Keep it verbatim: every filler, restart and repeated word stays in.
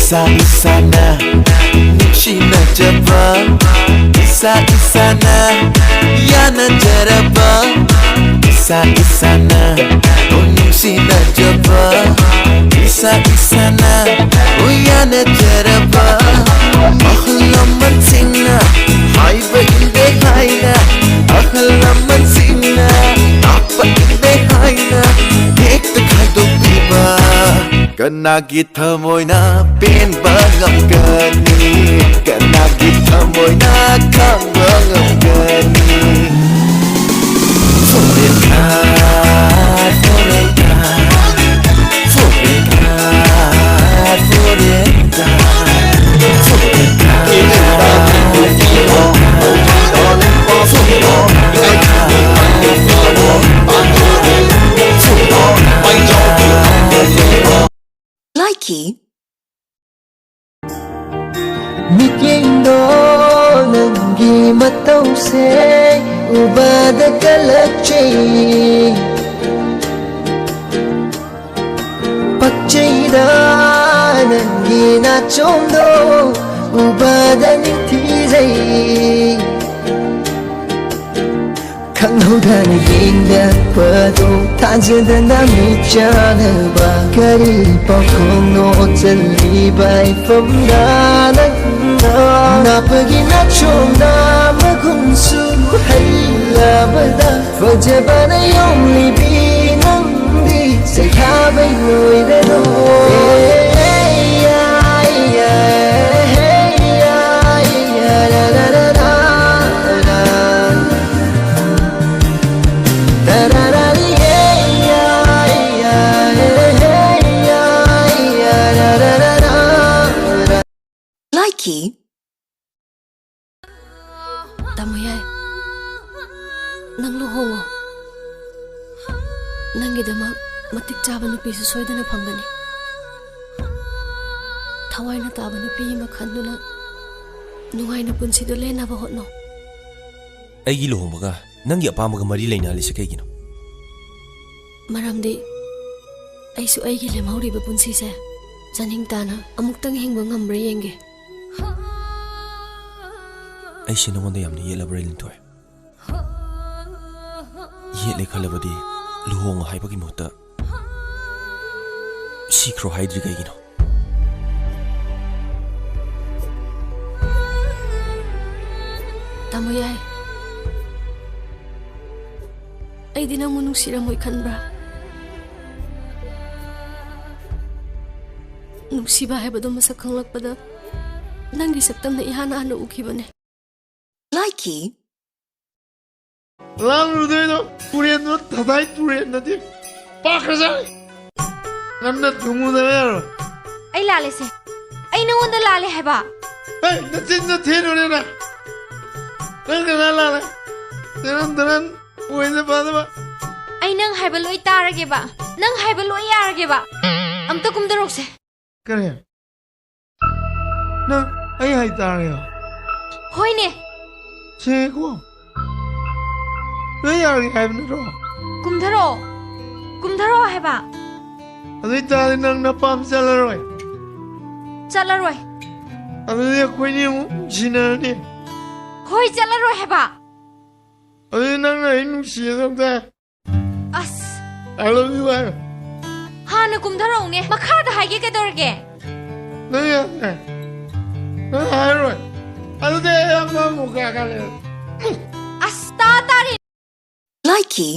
ꯏꯁꯥ ꯏꯁꯥꯅ ꯅꯨꯡꯁꯤꯅꯖꯕ, ꯏꯁꯥ ꯏꯁꯥꯅ ꯌꯥꯅꯖꯔꯕ, ꯏꯁꯥ ꯏꯁꯥꯅ ꯅꯨꯡꯁꯤꯅꯖꯕ, ꯏꯁꯥ ꯏꯁꯥꯅ ꯌꯥꯅꯖꯔꯕ꯫ ꯑꯍꯜ ꯂꯃꯟꯁꯤꯡꯅ ꯍꯥꯏꯕ ꯏꯟꯗꯦ ꯍꯥꯏꯅ, ꯑꯍꯜ ꯂꯃꯟꯁꯤꯡꯅ ꯇꯥꯛꯄ ꯏꯟꯗꯦ ꯍꯥꯏꯅ ꯍꯦꯛꯇ ꯈꯥꯏꯗꯣꯛꯄꯤꯕ꯫ ꯀꯅꯥꯒꯤ ꯊꯃꯣꯏꯅ ꯄꯦꯟꯕ ꯉꯝꯒꯅꯤ? ꯀꯅꯥꯒꯤ ꯊꯃꯣꯏꯅ ꯈꯪꯕ ꯉꯝꯒꯅꯤ? Forever, forever, forever, forever. Likey. ꯃꯤꯠꯌꯦꯡꯗꯣ ꯅꯪꯒꯤ ꯃꯇꯧꯁꯦ ꯎꯕꯗ ꯀꯜꯂꯛꯆꯩ꯫ ꯄꯛꯆꯩꯗ ꯅꯪꯒꯤ ꯅꯥꯆꯣꯝꯗꯣ ꯎꯕꯗ ꯅꯤꯡꯊꯤꯖꯩ꯫ ꯈꯪꯍꯧꯗꯅ ꯌꯦꯡꯂꯛꯄꯗꯣ ꯊꯥꯖꯗꯅ ꯃꯤꯠ ꯆꯥꯟꯅꯕ꯫ ꯀꯔꯤ ꯄꯥꯎꯈꯣꯡꯅꯣ ꯆꯜꯂꯤꯕ ꯏꯐꯝꯗ ꯅꯪꯅ? ꯅꯥꯄꯒꯤ ꯅꯥꯆꯣꯝꯗ ꯃꯒꯨꯟꯁꯨ ꯍꯩꯂꯕꯗ ꯐꯖꯕꯅ ꯌꯣꯝꯂꯤꯕꯤ ꯅꯪꯗꯤ ꯁꯩꯊꯥꯕꯩ ꯂꯣꯏꯔꯔꯣꯏ꯫ Likey. ꯇꯥꯃꯣ ꯌꯥꯏ, ꯅꯪ ꯂꯨꯍꯣꯡꯉꯣ꯫ ꯅꯪꯒꯤꯗꯃꯛ ꯃꯇꯤꯛ ꯆꯥꯕ ꯅꯨꯄꯤꯁꯨ ꯁꯣꯏꯗꯅ ꯐꯪꯒꯅꯤ꯫ ꯊꯋꯥꯏꯅ ꯇꯥꯕ ꯅꯨꯄꯤ ꯑꯃ ꯈꯟꯗꯨꯅ ꯅꯨꯡꯉꯥꯏꯅ ꯄꯨꯟꯁꯤꯗꯨ ꯂꯦꯟꯅꯕ ꯍꯣꯠꯅꯧ꯫ ꯑꯩꯒꯤ ꯂꯨꯍꯣꯡꯕꯒ ꯅꯪꯒꯤ ꯑꯄꯥꯝꯕꯒ ꯃꯔꯤ ꯂꯩꯅꯍꯜꯂꯤꯁꯦ ꯀꯩꯒꯤꯅꯣ? ꯃꯔꯝꯗꯤ ꯑꯩꯁꯨ ꯑꯩꯒꯤ ꯂꯦꯝꯍꯧꯔꯤꯕ ꯄꯨꯟꯁꯤꯁꯦ ꯆꯥꯅꯤꯡ ꯇꯥꯅ ꯑꯃꯨꯛꯇꯪ ꯍꯤꯡꯕ ꯉꯝꯕ꯭ꯔꯥ ꯌꯦꯡꯒꯦ꯫ ꯑꯩꯁꯦ ꯅꯉꯣꯟꯗ ꯌꯥꯝꯅ ꯌꯦꯠꯂꯕ꯭ꯔꯥ, ꯂꯤꯟꯊꯣꯏ? ꯌꯦꯠꯂꯦ ꯈꯜꯂꯕꯗꯤ ꯂꯨꯍꯣꯡꯉꯣ ꯍꯥꯏꯕꯒꯤ ꯃꯍꯨꯠꯇ ꯁꯤꯈ꯭ꯔꯣ ꯍꯥꯏꯗ꯭ꯔꯤ ꯀꯩꯒꯤꯅꯣ? ꯇꯥꯃꯣ ꯌꯥꯏ, ꯑꯩꯗꯤ ꯅꯪꯕꯨ ꯅꯨꯡꯁꯤꯔꯝꯃꯣꯏ ꯈꯟꯕ꯭ꯔꯥ? ꯅꯨꯡꯁꯤꯕ ꯍꯥꯏꯕꯗꯣ ꯃꯁꯛ ꯈꯪꯂꯛꯄꯗ ꯅꯪꯒꯤ ꯁꯛꯇꯝꯅ ꯏꯍꯥꯟ ꯍꯥꯟꯅ ꯎꯈꯤꯕꯅꯦ꯫ ꯂꯥꯏꯀꯤ꯫ ꯂꯥꯜꯂꯨꯗꯣꯏꯅꯣ? ꯇꯨꯔꯦꯟꯗꯣ ꯊꯗꯥꯏ ꯇꯨꯔꯦꯟ ꯅꯠꯇꯦ, ꯄꯥꯛꯈ꯭ꯔꯖꯥꯠꯅꯤ꯫ ꯉꯟꯅ ꯊꯨꯡꯉꯨꯗꯕ ꯌꯥꯔꯣꯏ꯫ ꯑꯩ ꯂꯥꯜꯂꯦꯁꯦ꯫ ꯑꯩ ꯅꯉꯣꯟꯗ ꯂꯥꯜꯂꯦ ꯍꯥꯏꯕ꯫ ꯍꯦ, ꯅꯆꯤꯟꯗꯣ ꯊꯤꯅꯨꯅꯦ ꯅꯪ꯫ ꯅꯪ ꯀꯅꯥ ꯂꯥꯜꯂꯦ? ꯇꯔꯟ ꯇꯔꯟ ꯑꯣꯏꯗ ꯄꯥꯗꯕ꯫ ꯑꯩ ꯅꯪ ꯍꯥꯏꯕ ꯂꯣꯏ ꯇꯥꯔꯒꯦꯕ꯫ ꯅꯪ ꯍꯥꯏꯕ ꯂꯣꯏ ꯌꯥꯔꯒꯦꯕ꯫ ꯑꯝꯇ ꯀꯨꯝꯗꯔꯣꯛꯁꯦ꯫ ꯀꯔꯤ? ꯅꯪ ꯑꯩ ꯍꯥꯏꯇꯥꯔꯦ꯫ ꯍꯣꯏꯅꯦ꯫ ꯁꯦꯡꯉꯦꯀꯣ? ꯂꯣꯏ ꯌꯥꯔꯒꯦ ꯍꯥꯏꯕ ꯅꯠꯇ꯭ꯔꯣ? ꯀꯨꯝꯊꯔꯛꯑꯣ꯫ ꯀꯨꯝꯊꯔꯛꯑꯣ ꯍꯥꯏꯕ꯫ ꯑꯗꯨ ꯑꯣꯏꯇꯥꯔꯗꯤ ꯅꯪ ꯅꯄꯥꯝ ꯆꯠꯂꯔꯣꯏ? ꯆꯠꯂꯔꯣꯏ꯫ ꯑꯗꯨꯗꯤ ꯑꯩꯈꯣꯏꯅꯤ ꯑꯃꯨꯛ ꯅꯨꯡꯁꯤꯅꯔꯅꯤ꯫ ꯍꯣꯏ, ꯆꯠꯂꯔꯣꯏ ꯍꯥꯏꯕ꯫ ꯑꯗꯨꯗꯤ ꯅꯪꯅ ꯑꯩ ꯅꯨꯡꯁꯤꯌꯦ ꯇꯧꯗꯦ꯫ ꯑꯁ꯫ I love you ꯍꯥꯏꯔꯣ꯫ ꯍꯥꯟꯅ ꯀꯨꯝꯊꯔꯛꯎꯅꯦ꯫ ꯃꯈꯥꯗ ꯍꯥꯏꯒꯦ ꯀꯩꯗꯧꯔꯒꯦ? ꯅꯪ ꯌꯥꯗ꯭ꯔꯦ꯫ ꯅꯪ ꯍꯥꯏꯔꯣꯏ꯫ ꯑꯗꯨꯗꯤ ꯑꯩ ꯑꯃꯃꯨꯛ ꯀꯥ ꯀꯥ ꯂꯩꯔꯦ꯫ ꯑꯁ, ꯇꯥ ꯇꯥꯔꯦ꯫ ꯂꯥꯏꯀꯤ꯫